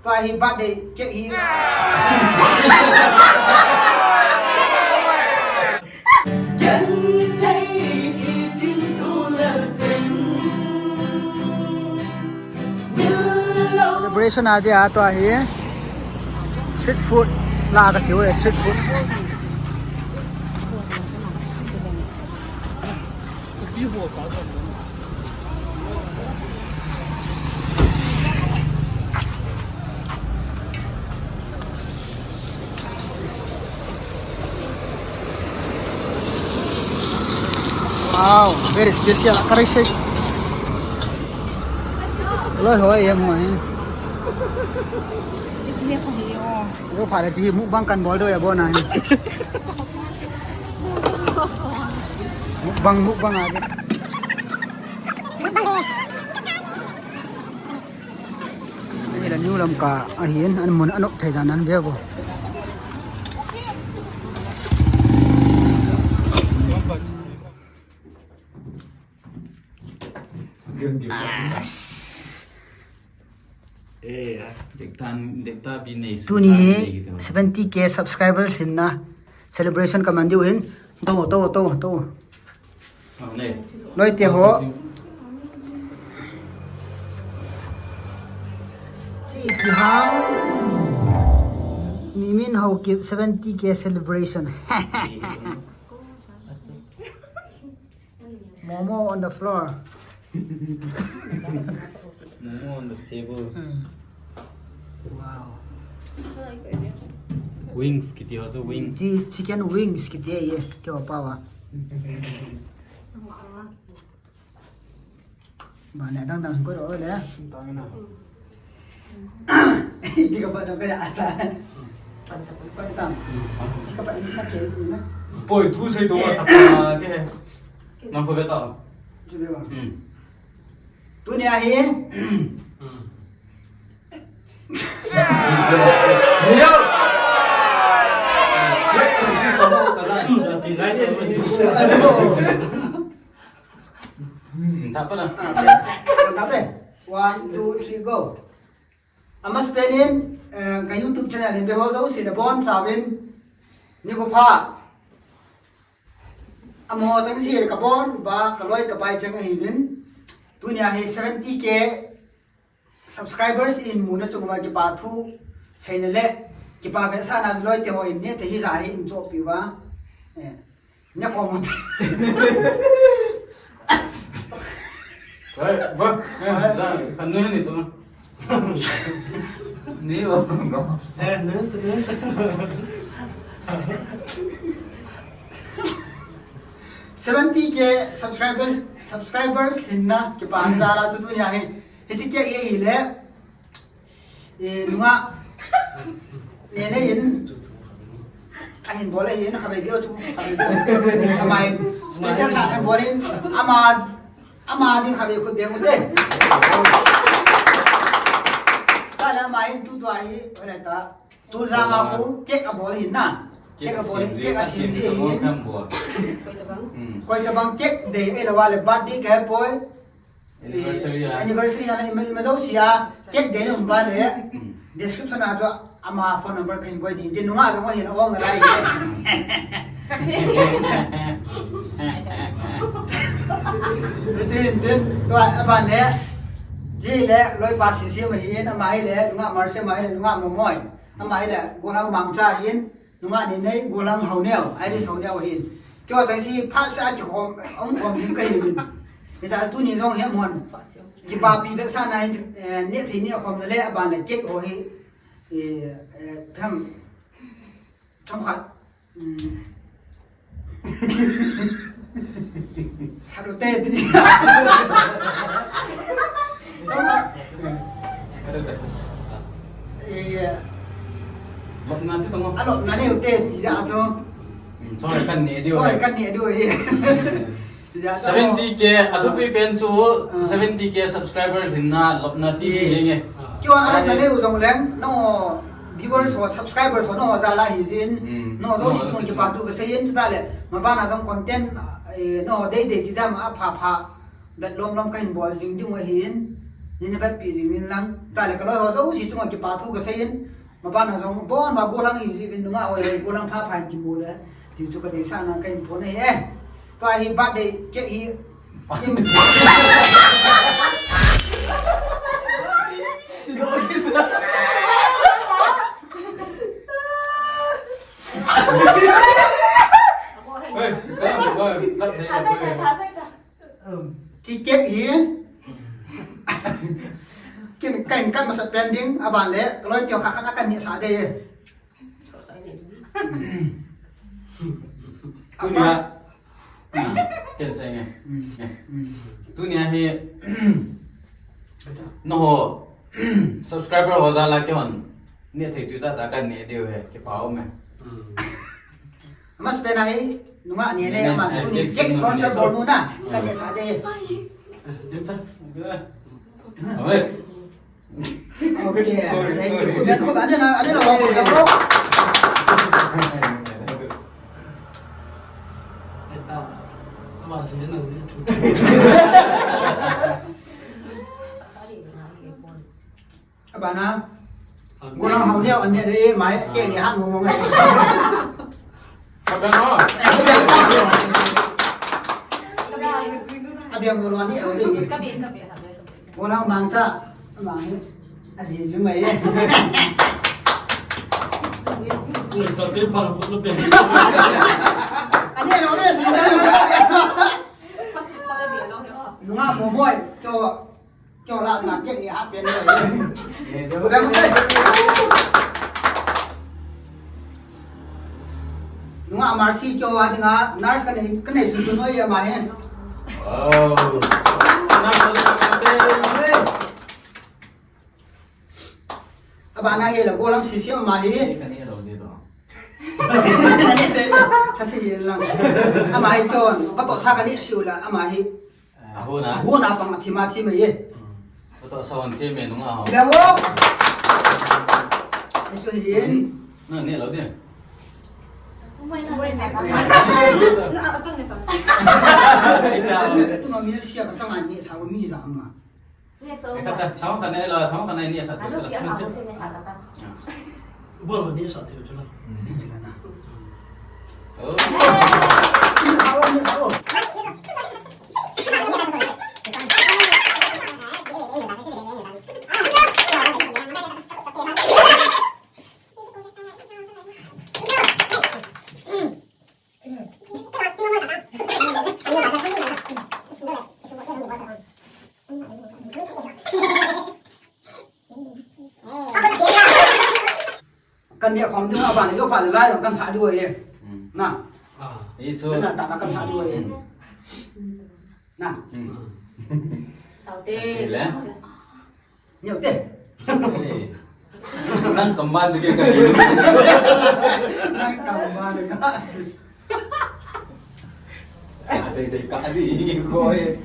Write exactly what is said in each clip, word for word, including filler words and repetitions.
Tua hi birthday cake hi. Celebration a dia tua hi street food la ka chiu street food. Wow, very special. Kare shake. Loi hoi em hoi. Yo, pha le ti mukbang kan bol do ya bo na hi. Mukbang, mukbang a. Ni la New Lamka ahin, an mun anop thei dan an be bo. Tuni seventy K subscribers hinna celebration ka man diu hin. To, to, to, to. Loi te ho. Chi pi hao. Mimin Haokip seventy K celebration. Momo on the floor. Momo on the table. Hmm. Wow. Wings kiti ho chu, wings. Chi-, chicken wings kiti ye, kyo pawa. Ba ne dang dang ko ro le. Tang na. Di ka ba dang ka ya cha. Pan ta pan ta. Di ka ba ni ka ke na. Poi thu sei to ma ta ke. Nang ko be ta. Chu be ba. Hmm. Tuni ahi. Hmm. Yo. Hmm, tak apa lah. Ah, tak apa. One, two, three, go. Amasapen in, eh, ka YouTube channel hin be ho jouse nabonchauvin, nikho pha. Amaho chengse le kabon uva, kaloi kapai cheng ahiuvin. Tunia hi seventy K subscribers in muna chunguva kipa thu seina le kipa vetsahna loi te hon neh thei hija hi in chohpeh uva. Eh, ne khom u te. Oi, ba, eh, ja, kan nu ni tu. Ni o, no. Eh, nu tu, nu tu. Seventy K subscribers, subscribers hinna kipa jal a chu tunia hi. Hiche cake hi ahile, eh, nungah nene in ahin bol ahin, khatvei veu chu, khatvei veu. Amai special tah in bol in, ama, ama ding khatvei khut beng u te. Tale ama in tutua hi, hoilai ta. Tujang a khu cake abol ahin na. Cake abol ahin, cake asem ji ahin. Koi tabang cake dei ahilou le birthday kahe poi. Anniversary a. Anniversary a le ima, ima jouse a cake dei um uva le. Hmm. Description a chu ama phone number kahin koi ding. Tin nungah jong ahin ong nalai. Tin, tin, tua aban le. Ji le, loipa Sisi ma ahin, ama hi le, nungah Marse ma ahi le, nungah Momoi. Ama hi le, Golhang Mangcha ahin, nungah Neinei, Golhang Haoneo, Irish Haoneo ahin. Keiho chengse phatseh a kikhom, um khom ding kahiuvin. Hiche a tuni jong hi amahon kipapi vetsahna hin, eh, neh thei neh khomna le, aban le cake ho hi, eh, eh, phem, themkhat, um, Hello, te ti. Eh. Lopna ti tong. A lopna neo te ti ja chu. Hmm, choi kan neh diu. Choi kan neh diu e. Ja chu. Seventy K, athupi pen chu, ah, seventy K subscriber hinna lopna ti nge nge. Keiho a lopna neo jong leng, no. Viewers ho, subscribers ho, nangho jal a hijin, hmm, nangho jouse chunga kipathu kasei in, chutah le, maban a jong content, eh, nangho deidei ti dam a pha pha, vet lom lom kahin bol jing diu ahin. Nina vet pi jing in lang. Tale ka loi ho jouse chunga kipa thu kasei in. Maban ho jong bon ba golang hi ji vin nunga oi oi golang pha pha in kimu le. Ti chu kadeisahna kahin pon ahi e. Tua hi birthday cake hi. Oi, oi, oi, oi. Um, ticket hi. Kin, kahin kat masat pen ding, aban le, kaloi teu kha khat akan neh sah ding. Tunia. Ken sa nge. Tunia hi. Noho. Subscriber ho jal a kihon. Neh thei tu ta ta kan neh diu he. Kipa um e. Amas pen ahi, nunga neh le, aman tuni cake sponsor bol nu na, kan neh sah ding. Okay, thank you. Kut na, kut na, ane na, ane na, kut na, bro. Abana. Golang hao neo ane re mai ke ni han mo mo ngai. Kabiang ho. Abiang ho lo ni lo ni. Golang mang cha mang hi. Aji ju mai ye. Ane lo re si. Nunga mo moi to. Kyo la na cake ni ha pen. Nunga Mercy kyo wa dinga nurse ka nei ka nei sun sun noi ya ma he. Oh. Nurse ka nei. Abana he la golang sisi ma he. Ka nei lo ni lo. Kasi lang. Ama he kyo pa to sa ka ni siu la ama he. Ahuna. Ahuna pang athima thima ye. Ko to sa hon thima nunga ho. Biang o. Ni chu hin. Na ne lo de. Umai na. Na achang ne ta. Ita. Tu ma mi sia ka chang ani sa mi ja ma. Ni so. Kata, sama kana lo, sama kana ni sa. Alo ki ama ho se ne sa kata. Bo ni sa te chu na. Oh. Kan dia khom tu apa ni, yo pa lai kan sa dua ye. Na. Itu. Na ta kan sa dua ye. Na. Tau te. Neo te. Nang kemban juga kan. Nang kemban juga. Ada deh kadi ko eh.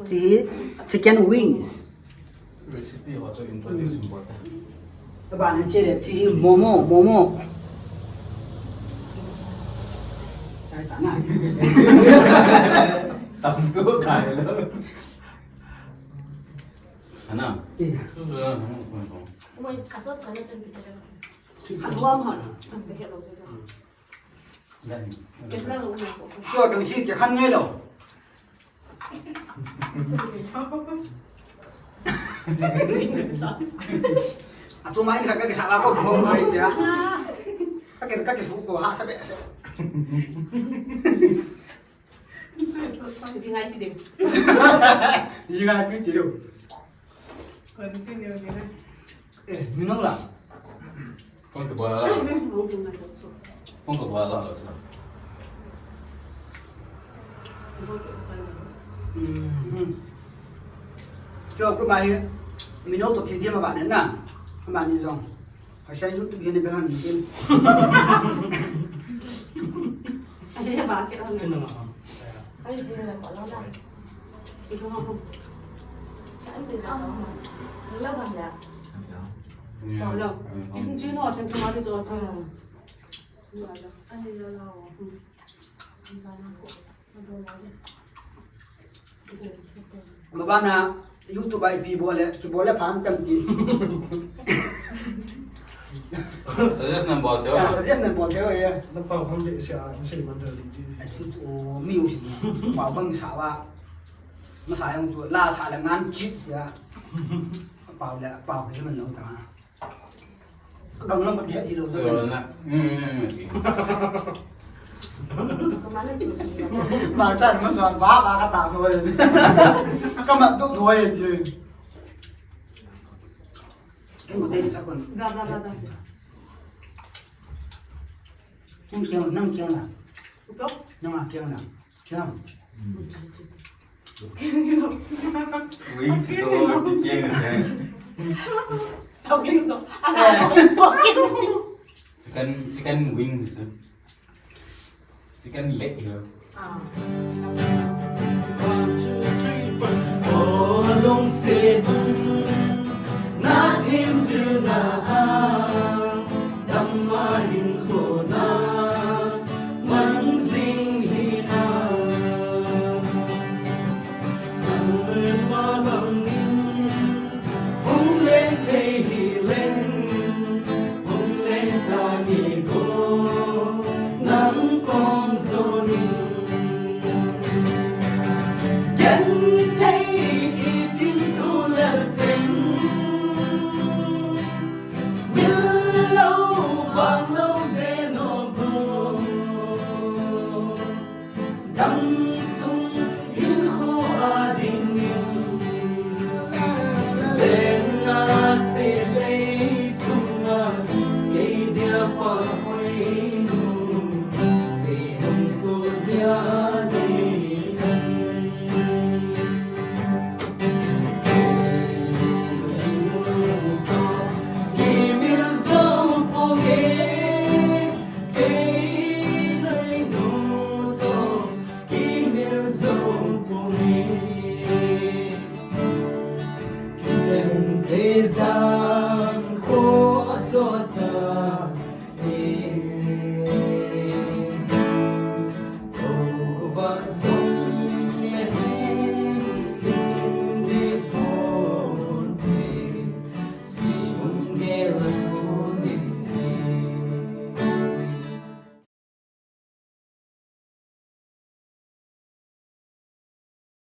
Chi chicken wings. Recipe ho chu introduce important. Abana chele chi momo, momo. Chai ta na. Tam tu kai lo. Ana. Iya. Mo ka sauce ka na chun pita. Ka huam ho. Ka ke lo. Kyo tang si ke khan ngai lo. Atu mai kha ka sa ba ko bom mai tia. Ka ke ka ke su ko ha sa be sa. Jingai pi de. Jingai pi ti lo. Continue ni. Eh, minung la. Kong ka bala la. Kong ka bala la. Mhm. Kyo ko mai minung to thi thi ma ba ne na. Ko mai ni jong. Ka sai YouTube ni be han ni. Ani ba che. Ai, ni na ko la na. Mabana YouTube a ipi bol le, kibol le pha tam ti. Suggest na bol teo. Ya, suggest na bol teo, ya. Na pau kham de sia, na sei man teo di. Ai, chu, chu, mi u si ni. Pau bang sa wa. Masa jong chu, la sa le ngan chip ya. Pau le, pau ke man lo ta. Gang lam ka ti het hilou. Yo, na. Hmm, hmm, hmm. Ma chan ma suan ba ba ka ta so. Ka mat tu thoi ji. Ken ko te ni sa kon. Da, da, da, da. Nang kiang, nang kiang na. Utok? Nang a kiang na. Kiang. Wings ito, kiang na siya. Wings, oh. Ano, wings, oh. Second, second wings, eh. Second leg, you know. Ah. One, two, three, four. Oh, long se dum, na thim zil na a, dam ma hin kho na, man zing hi na. Chang ma bang in, hung leng thei hi leng, hung leng ta ni go, nang kom zo ning. Gen thei i thim thu lel cheng, mil lo bang lo ze no go. Dam sung hinkho a dingin, lenga se lei chunga, kei dia pa hoi nu, se hung tu dia ding. Kei nu to, kimil zo po nge, kei nu to, kimil zo po nge. Kei te zan kho sot na.